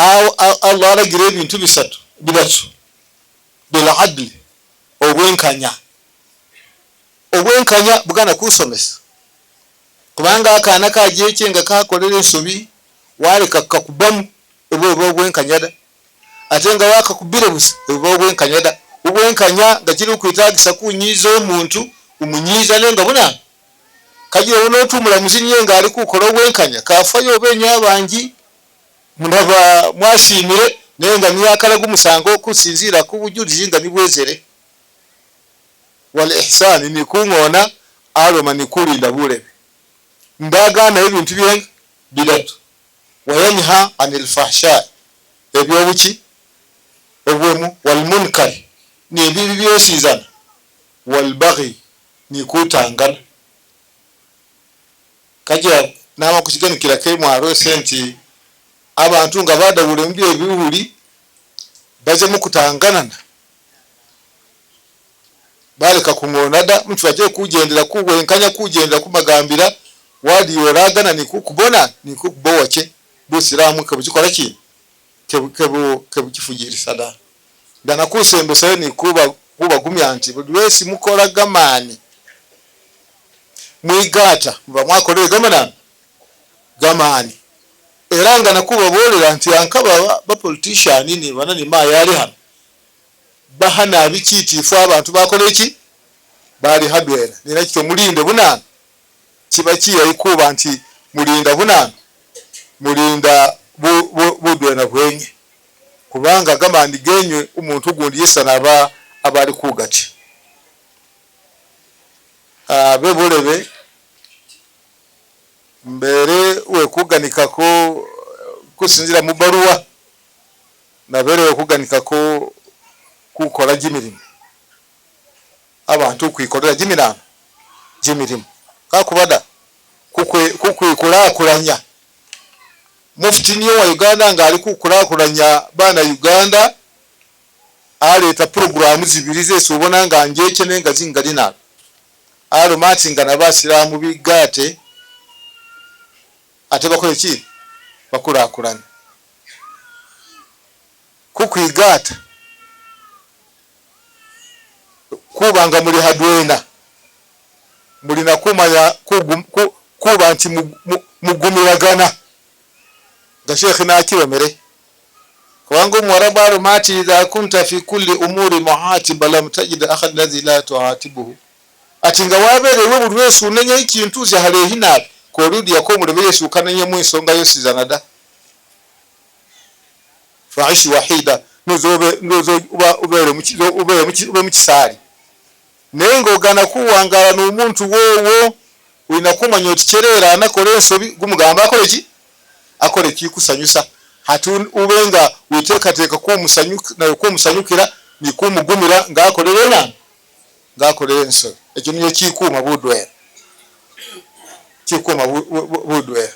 Allah alagira ebintu bisatu bidatu biladli, obwenkanya. Obwenkanya bugana kusomesa, kubanga akaana kajeche nga kakolera ensobi waleka kakubamu, ebwo buba obwenkanya da. Ate nga wakakubire busa, buba obwenkanya da. Obwenkanya nga kiri kwitagisa kunyiiza omuntu, umunyiiza nenga buna kagira onotumula muzinye nga ali kukola obwenkanya kafayo obenyo abangi munaba mwashimire nenga niyakala gumusango kusinzira ku bujulizi nga nibwezere. Wal ihsani ni kungona aloma ni kulinda bulebe ndagana ebintu bye bidatu. Wayanha anil fahsha, ebyobuki obwemu, wal munkar ni ebibi byosizana, wal baghi ni kutangana. Kajja nama kukiganukira ke mwaro senti abantu nga badawule mu byebihuli baje mu kutanganana baleka kungona da mtu aje kugendera kuwenkanya kugendera kumagambira wadi yoragana ni kukubona ni kukubowa che busiramu kebukikola ki kebu kebukifugirisa da dana kusembesa ni kuba kubagumya nti buli wesi mukola gamani mwigata muba mwakolere gamana gamani era nga nakubaboolera nti ankaba ba politician ni banani mayali hano bahana bikitifu abantu bakola eki bali hadwera nina kito mulinde bunana kiba kiyayikuba nti mulinda bunana mulinda budwena bwenye kubanga gamani genywe umuntu gundi yesana aba abali kugati bebulebe mbere wekuganika ko kusinzira mu baruwa nabere wekuganika ko kukola jimirimu abantu kwikorera jimirano jimirimu kakubada kukwe kulanya mufti niyo wa Uganda nga ali kukulakulanya bana Uganda aleta programu zibiri zese ubona nga njeche nenga zingali nalo alomati nga nabasiramu bigate ate bakole ki bakulakulanya kukwigata kubanga muli hadwena mulina kumanya kuba nti mugumiragana nga Sheikh nakiromere kubanga omuwarabu alomati idha kunta fi kulli umuri muatiba lam tajid ahad alladhi la tuatibuhu ati nga waberewe buli wese unenya ikintu halehi nabi koludi yakomulebe Yesu ukanenye mu nsonga yosizana da faishi wahida nuzobe nuzo uba ubere mu ubere mu ube mu kisali nengo gana kuwangala n'umuntu wowo winakumanya oticherera anakora ensobi gumugamba akore ki akore ki kusanyusa hatu ubenga witekateeka kumusanyuka nayo kumusanyukira ni kumugumira ngakorera ngakorera ensobi ekyo niyo kikuuma budwera kikuuma budwera.